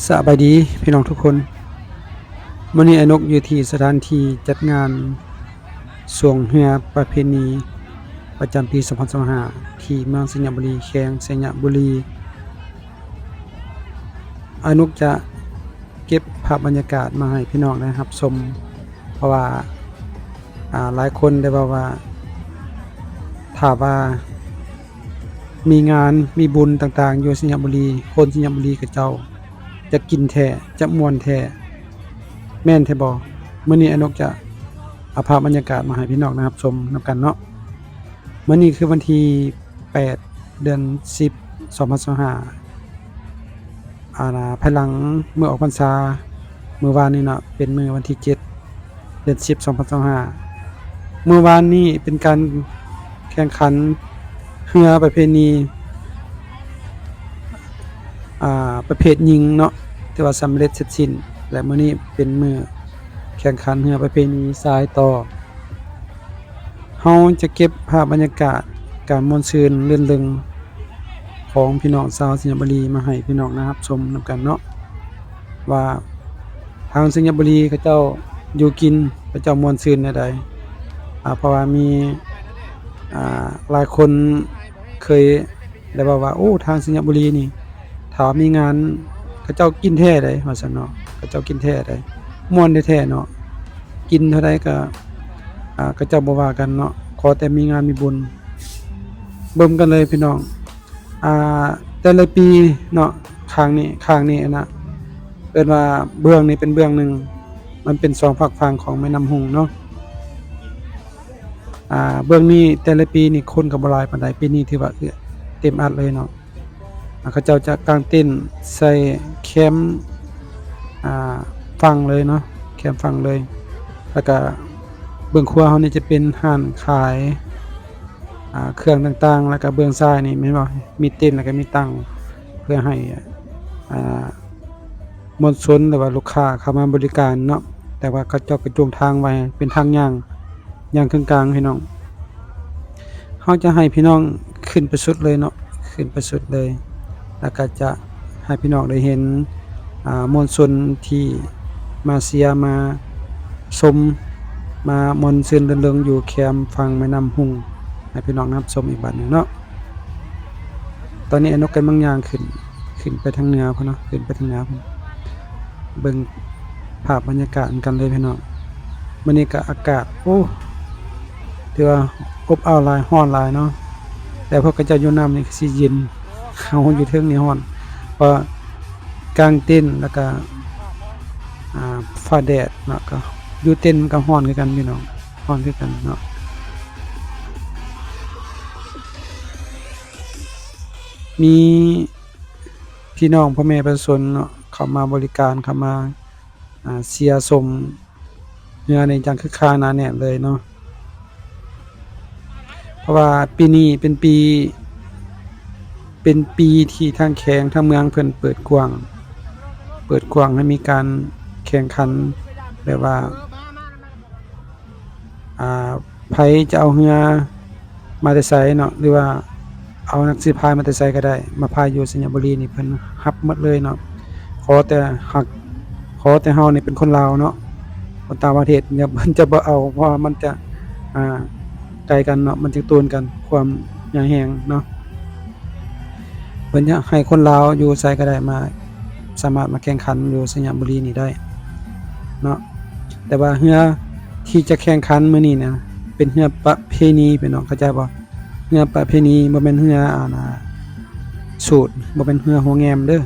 ສະບາຍດີພີ່ນ້ອງທຸກຄົນ, ມື້ນີ້ອ້າຍນົກຢູ່ທີ່ສະຖານທີ່ຈັດງານຊ່ວງເຮືອປະເພນີປະຈຳປີສອງພັນຊາວຫ້າ ທີ່ເມືອງໄຊຍະບູລີ ແຂວງໄຊຍະບູລີ. ອ້າຍນົກຈະເກັບພາບບັນຍາກາດມາໃຫ້ພີ່ນ້ອງໄດ້ຮັບຊົມ ເພາະວ່າ ອາ ຫຼາຍຄົນໄດ້ເວົ້າວ່າ ຖ້າວ່າ ມີງານມີບຸນຕ່າງໆຢູ່ໄຊຍະບູລີ, ຄົນໄຊຍະບູລີເຂົາເຈົ້າຈະກິນແທ້ ຈະມ່ວນແທ້ ແມ່ນແທ້ບໍ່? ມື້ນີ້ອ້າຍນົກຈະເອົາພາບບັນຍາກາດມາໃຫ້ພີ່ນ້ອງໄດ້ຮັບຊົມນຳກັນເນາະ. ມື້ນີ້ຄືວັນທີແປດ ເດືອນສິບ ສອງພັນຊາວຫ້າ ອາ ພາຍຫຼັງມື້ອອກພັນສາ ມື້ວານນີ້ເນາະ ເປັນມື້ວັນທີເຈັດ ເດືອນສິບ ສອງພັນຊາວຫ້າ ມື້ວານນີ້ເປັນການແຂ່ງຂັນເຮືອປະເພນີ ອາ ປະເພດຍິງເນາະ ຖືວ່າສຳເລັດເສັດສິ້ນ ແລະ ມື້ນີ້ເປັນມື້ແຂ່ງຂັນເຮືອປະເພນີຊາຍຕໍ່. ເຮົາຈະເກັບພາບບັນຍາກາດການມ່ວນຊື່ນລື່ນເລິງຂອງພີ່ນ້ອງຊາວໄຊຍະບູລີມາໃຫ້ພີ່ນ້ອງໄດ້ຮັບຊົມນຳກັນເນາະ ວ່າທາງໄຊຍະບູລີເຂົາເຈົ້າຢູ່ກິນ ເຂົາເຈົ້າມ່ວນຊື່ນແນວໃດ. ອາ ເພາະວ່າມີ ອາ ຫຼາຍຄົນເຄີຍ ແລ້ວເວົ້າວ່າ ໂອ້ ທາງໄຊຍະບູລີນີ້ ຖ້າມີງານ ເຂົາເຈົ້າກິນແທ້ໃດ໋ ວ່າຊັ້ນເນາະ, ເຂົາເຈົ້າກິນແທ້ໃດ໋ ມ່ວນແທ້ໆເນາະ, ກິນເທົ່າໃດກໍ ອາ ເຂົາເຈົ້າບໍ່ວ່າກັນເນາະ ຂໍແຕ່ມີງານມີບຸນ. ເບິ່ງກັນເລີຍພີ່ນ້ອງ ອາ ແຕ່ລະປີເນາະ ຂ້າງນີ້ ຂ້າງນີ້ນະ ເອີ້ນວ່າເບື້ອງນີ້ເປັນເບື້ອງໜຶ່ງ ມັນເປັນສອງຟາກຝັ່ງຂອງແມ່ນ້ຳຮຸ່ງເນາະ. ອາ ເບື້ອງນີ້ແຕ່ລະປີນີ້ຄົນກໍບໍ່ຫຼາຍປານໃດ, ປີນີ້ຖືວ່າເຕັມອັດເລີຍເນາະ. ອາ ເຂົາເຈົ້າຈະກາງເຕັນໃສ່ແຄມ ອາ ຝັ່ງເລີຍເນາະ, ແຄມຝັ່ງເລີຍ. ແລ້ວກະເບື້ອງຂວາເຮົານີ້ຈະເປັນຮ້ານຂາຍ ອາ ເຄື່ອງຕ່າງໆ, ແລ້ວກະເບື້ອງຊ້າຍນີ້ແມ່ນບໍ່ ມີເຕັນ ແລ້ວກະມີຕັ່ງ ເພື່ອໃຫ້ ອາ ມວນຊົນ ຫຼືວ່າລູກຄ້າເຂົ້າມາບໍລິການເນາະ, ແຕ່ວ່າເຂົາເຈົ້າກະຈົງທາງໄວ້ເປັນທາງຍ່າງ ຍ່າງເຄິ່ງກາງພີ່ນ້ອງ. ເຮົາຈະໃຫ້ພີ່ນ້ອງຂຶ້ນໄປສຸດເລີຍເນາະ, ຂຶ້ນໄປສຸດເລີຍ ແລ້ວກະຈະໃຫ້ພີ່ນ້ອງໄດ້ເຫັນ ອາ ມວນຊົນທີ່ມາເຊຍ ມາຊົມ ມາມ່ວນຊື່ນລື່ນເລິງຢູ່ແຄມຝັ່ງແມ່ນ້ຳຮຸ່ງ ໃຫ້ພີ່ນ້ອງໄດ້ຮັບຊົມອີກບາດໜຶ່ງເນາະ. ຕອນນີ້ອ້າຍນົກກຳລັງຍ່າງຂຶ້ນ ຂຶ້ນໄປທາງເໜືອພຸ້ນເນາະ, ຂຶ້ນໄປທາງເໜືອພຸ້ນ. ເບິ່ງພາບບັນຍາກາດນຳກັນເລີຍພີ່ນ້ອງ. ມື້ນີ້ກະອາກາດ ໂອ້ ຖືວ່າອົບອ້າວຫຼາຍ ຮ້ອນຫຼາຍເນາະ, ແຕ່ພວກເຂົາເຈົ້າຢູ່ນ້ຳນີ້ຄືຊິເຢັນ, ເຮົາຢູ່ເທິງນີ້ຮ້ອນ ເພາະກາງເຕັນ ແລ້ວກະ ອາ ຟ້າແດດເນາະ, ກະຢູ່ເຕັນມັນກະຮ້ອນຄືກັນພີ່ນ້ອງ, ຮ້ອນຄືກັນເນາະ. ມີພີ່ນ້ອງພໍ່ແມ່ປະຊາຊົນເນາະ ເຂົ້າມາບໍລິການ ເຂົ້າມາ ອາ ເຊຍຊົມເຮືອນີ້ຢ່າງຄຶກຄາກໜາແໜ້ນເລີຍເນາະ. ເພາະວ່າປີນີ້ເປັນປີ ເປັນປີທີ່ທາງແຂວງທາງເມືອງເພິ່ນເປີດກວ້າງ ເປີດກວ້າງໃຫ້ມີການແຂ່ງຂັນ ແບບວ່າ ອາ ໃຜຈະເອົາເຮືອມາແຕ່ໃສເນາະ ຫຼືວ່າເອົານັກສີພາຍມາແຕ່ໃສກໍໄດ້ ມາພາຍຢູ່ໄຊຍະບູລີນີ້ ເພິ່ນຮັບໝົດເລີຍເນາະ. ຂໍແຕ່ຮັກ ຂໍແຕ່ເຮົານີ້ເປັນຄົນລາວເນາະ, ຄົນຕ່າງປະເທດ ເພິ່ນຈະບໍ່ເອົາ ເພາະວ່າມັນຈະ ອາ ໄກກັນເນາະ, ມັນຈະໂຕນກັນ ຄວາມໃຫຍ່ແຮງເນາະ. ເພິ່ນຢາກໃຫ້ຄົນລາວຢູ່ໃສກໍໄດ້ມາ ສາມາດມາແຂ່ງຂັນຢູ່ໄຊຍະບູລີນີ້ໄດ້ເນາະ. ແຕ່ວ່າເຮືອທີ່ຈະແຂ່ງຂັນມື້ນີ້ນະ ເປັນເຮືອປະເພນີ ພີ່ນ້ອງເຂົ້າໃຈບໍ່? ເຮືອປະເພນີ ບໍ່ແມ່ນເຮືອ ອາ ນາ ສູດ ບໍ່ແມ່ນເຮືອຫົວແງມເດີ້,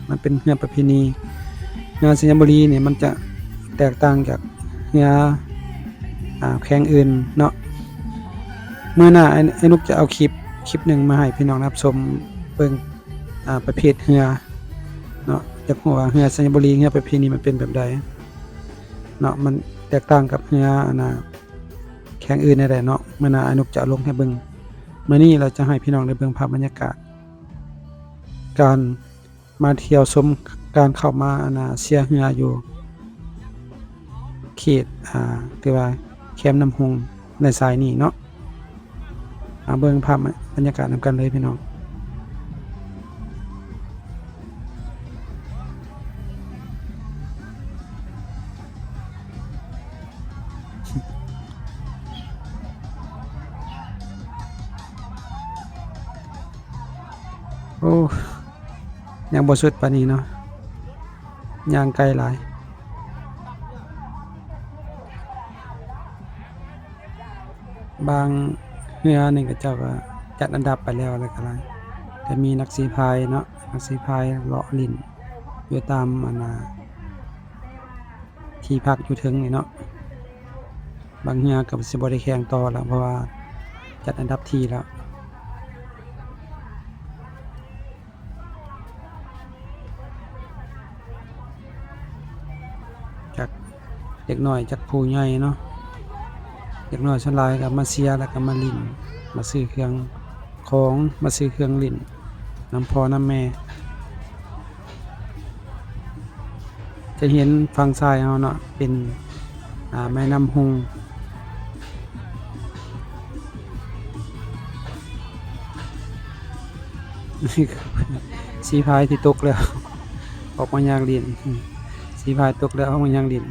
ມັນເປັນເຮືອປະເພນີ. ເຮືອໄຊຍະບູລີນີ້ມັນຈະແຕກຕ່າງຈາກເຮືອ ອາ ແຂວງອື່ນເນາະ. ມື້ໜ້າ ອ້າຍ ອ້າຍນົກຈະເອົາຄລິບ ຄລິບໜຶ່ງມາໃຫ້ພີ່ນ້ອງໄດ້ຮັບຊົມເບິ່ງ ອາ ປະເພດເຮືອເນາະ, ຢາກຮູ້ວ່າເຮືອໄຊຍະບູລີ ເຮືອປະເພນີມັນເປັນແບບໃດເນາະ, ມັນແຕກຕ່າງກັບເຮືອ ອັນນ່າ ແຂວງອື່ນແນວໃດເນາະ. ມື້ໜ້າອ້າຍນົກຈະເອົາລົງໃຫ້ເບິ່ງ. ມື້ນີ້ລະຈະໃຫ້ພີ່ນ້ອງໄດ້ເບິ່ງພາບບັນຍາກາດການ ມາທ່ຽວຊົມການເຂົ້າມາ ອັນນ່າ ເຊຍເຮືອຢູ່ເຂດ ອາ ຖືວ່າແຄມນ້ຳຮຸ່ງໃນສາຍນີ້ເນາະ. ມາເບິ່ງພາບບັນຍາກາດນຳກັນເລີຍພີ່ນ້ອງ. ໂອ້ ຍັງບໍ່ສຸດປານນີ້ເນາະ ຍ່າງໄກຫຼາຍ. ບາງເຮືອນີ້ເຂົາເຈົ້າກໍຈັດອັນດັບໄປແລ້ວ ແລ້ວກໍ ກໍມີນັກສີພາຍເນາະ ນັກສີພາຍເລາະຫຼິ້ນຢູ່ຕາມ ອັນນ່າ ທີ່ພັກຢູ່ເທິງນີ້ເນາະ. ບາງເຮືອກໍຊິບໍ່ໄດ້ແຂ່ງຕໍ່ແລ້ວ ເພາະວ່າຈັດອັນດັບທີ່ແລ້ວ. ຈັກເດັກນ້ອຍຈັກຜູ້ໃຫຍ່ເນາະ ເດັກນ້ອຍສ່ວນຫຼາຍກໍມາເຊຍ ແລ້ວກໍມາຫຼິ້ນ ມາຊື້ເຄື່ອງຂອງ ມາຊື້ເຄື່ອງຫຼິ້ນນຳພໍ່ນຳແມ່. ຈະເຫັນຝັ່ງຊ້າຍເຮົາເນາະ ເປັນ ອ່າ ແມ່ນ້ຳຮຸ່ງ. ສີພາຍທີ່ຕົກແລ້ວ ອອກມາຍ່າງຫຼິ້ນ ສີພາຍຕົກແລ້ວ ອອກມາຍ່າງຫຼິ້ນ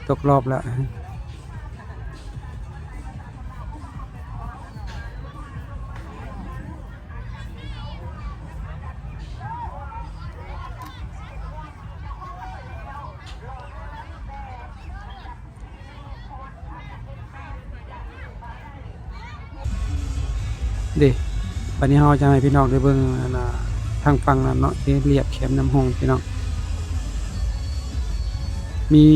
ຕົກລອບແລ້ວ. ເດ້ ບາດນີ້ເຮົາຈະໃຫ້ພີ່ນ້ອງໄດ້ເບິ່ງ ອັນນ່າ ທາງຝັ່ງນັ້ນເນາະ ທີ່ລຽບແຄມນ້ຳຮຸ່ງ ພີ່ນ້ອງ. ມີ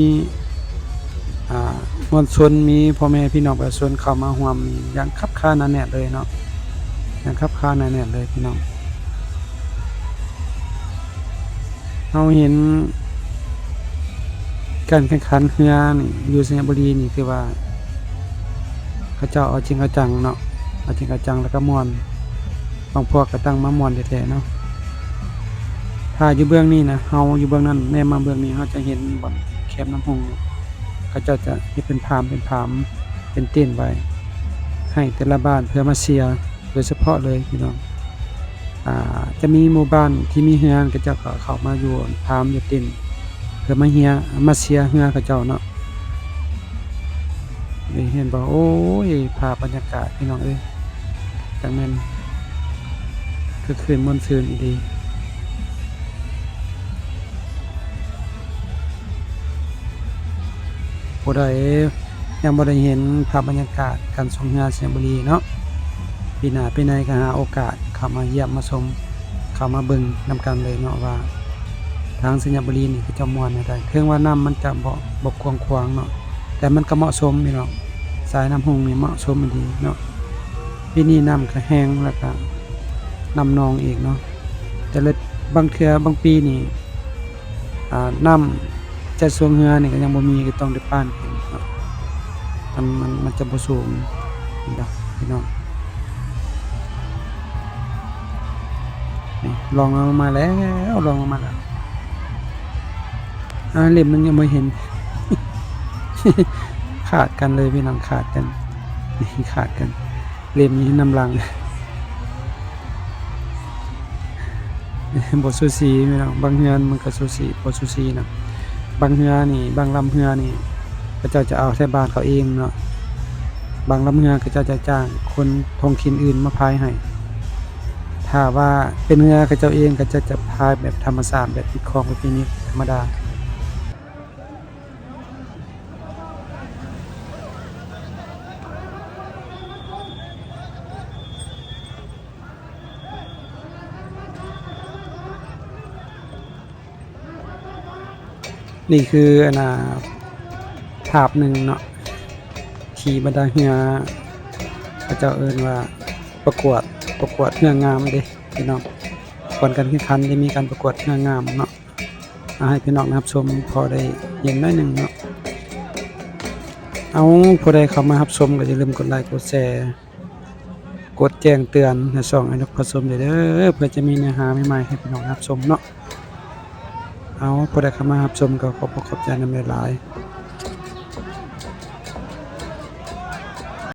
ອ່າ ມວນຊົນ ມີພໍ່ແມ່ພີ່ນ້ອງປະຊາຊົນເຂົ້າມາຮ່ວມຢ່າງຄັບຄາໜາແໜ້ນເລີຍເນາະ ຢ່າງຄັບຄາໜາແໜ້ນເລີຍພີ່ນ້ອງ. ເຮົາເຫັນການແຂ່ງຂັນເຮືອນີ້ຢູ່ໄຊຍະບູລີນີ້ ຖືວ່າເຂົາເຈົ້າເອົາຈິງເອົາຈັງເນາະ ເອົາຈິງເອົາຈັງ ແລ້ວກໍມ່ວນ ບາງພວກກໍຕັ້ງມາມ່ວນແທ້ໆເນາະ. ຖ້າຢູ່ເບື້ອງນີ້ນະ ເຮົາຢູ່ເບື້ອງນັ້ນ ແນມມາເບື້ອງນີ້ ເຮົາຈະເຫັນບ່ອນແຄມນ້ຳຮຸ່ງ ເຂົາເຈົ້າຈະເຮັດເປັນພາມ ເປັນພາມ ເປັນເຕັນໄວ້ ໃຫ້ແຕ່ລະບ້ານເພື່ອມາເຊຍໂດຍສະເພາະເລີຍພີ່ນ້ອງ. ອ່າ ຈະມີໝູ່ບ້ານທີ່ມີເຮືອ ເຂົາເຈົ້າກໍເຂົ້າມາຢູ່ພາມ ຢູ່ເຕັນ ເພື່ອມາເຮຍ ມາເຊຍເຮືອເຂົາເຈົ້າເນາະ. ນີ້ເຫັນບໍ່? ໂອ້ຍ ພາບບັນຍາກາດພີ່ນ້ອງເອີຍ ຈັ່ງແມ່ນຄຶກຄື້ນມ່ວນຊື່ນອີ່ຫຼີ. ຜູ້ໃດຍັງບໍ່ໄດ້ເຫັນພາບບັນຍາກາດການຊ່ວງເຮືອໄຊຍະບູລີເນາະ, ປີໜ້າປີໃນກໍຫາໂອກາດເຂົ້າມາຢ້ຽມມາຊົມ ເຂົ້າມາເບິ່ງນຳກັນເລີຍເນາະ ວ່າທາງໄຊຍະບູລີນີ້ເຂົາເຈົ້າມ່ວນແນວໃດ. ເຖິງວ່ານ້ຳມັນຈະບໍ່ ບໍ່ກວ້າງຂວາງເນາະ ແຕ່ມັນກໍເໝາະສົມພີ່ນ້ອງ, ສາຍນ້ຳຮຸ່ງນີ້ເໝາະສົມອີ່ຫຼີເນາະ. ປີນີ້ນ້ຳກໍແຫ້ງ ແລ້ວກໍນ້ຳນອງອີກເນາະ, ແຕ່ລະ ບາງເທື່ອບາງປີນີ້ ອ່າ ນ້ຳຈະຊ່ວງເຮືອນີ້ກໍຍັງບໍ່ມີ ກໍຕ້ອງໄດ້ປ້ານຂຶ້ນເນາະ. ມັນ ມັນ ມັນຈະບໍ່ສູງ ເຫັນບໍ່ພີ່ນ້ອງ? ນີ້ ລ່ອງລົງມາແລ້ວ ລ່ອງລົງມາແລ້ວ. ອ່າ ເຫຼັ້ມໜຶ່ງຍັງບໍ່ເຫັນ ຂາດກັນເລີຍພີ່ນ້ອງ ຂາດກັນ ນີ້ ຂາດກັນ. ເຫຼັ້ມຢູ່ນຳຫຼັງ ບໍ່ສູສີພີ່ນ້ອງ. ບາງເຮືອມັນກໍສູສີ ບໍ່ສູສີນຳ. ບາງເຮືອນີ້ ບາງລຳເຮືອນີ້ ເຂົາເຈົ້າຈະເອົາແຕ່ບ້ານເຂົາເອງເນາະ, ບາງລຳເຮືອເຂົາເຈົ້າຈະຈ້າງຄົນທ້ອງຖິ່ນອື່ນມາພາຍໃຫ້. ຖ້າວ່າເປັນເຮືອເຂົາເຈົ້າເອງ ເຂົາເຈົ້າຈະພາຍແບບທຳມະຊາດ ແບບຕິດຂອງປະເພນີທຳມະດາ. ນີ້ຄື ອັນນ່າ ພາບໜຶ່ງເນາະ ທີ່ບັນດາເຮືອ ເຂົາເຈົ້າເອີ້ນວ່າປະກວດ ປະກວດເຮືອງາມເດ້ພີ່ນ້ອງ. ກ່ອນການແຂ່ງຂັນໄດ້ມີການປະກວດເຮືອງາມເນາະ. ອ່າ ໃຫ້ພີ່ນ້ອງໄດ້ຮັບຊົມ ພໍໄດ້ເຫັນໜ້ອຍໜຶ່ງເນາະ. ເອົາ ຜູ້ໃດເຂົ້າມາຮັບຊົມກໍຢ່າລືມກົດໄລ ກົດແຊ ກົດແຈ້ງເຕືອນໃຫ້ຊ່ອງອ້າຍນົກພາຊົມເດີ ເພື່ອຈະມີເນື້ອຫາໃໝ່ໆໃຫ້ພີ່ນ້ອງຮັບຊົມເນາະ. ເອົາ ຜູ້ໃດເຂົ້າມາຮັບຊົມກໍຂອບອົກຂອບໃຈນຳຫຼາຍ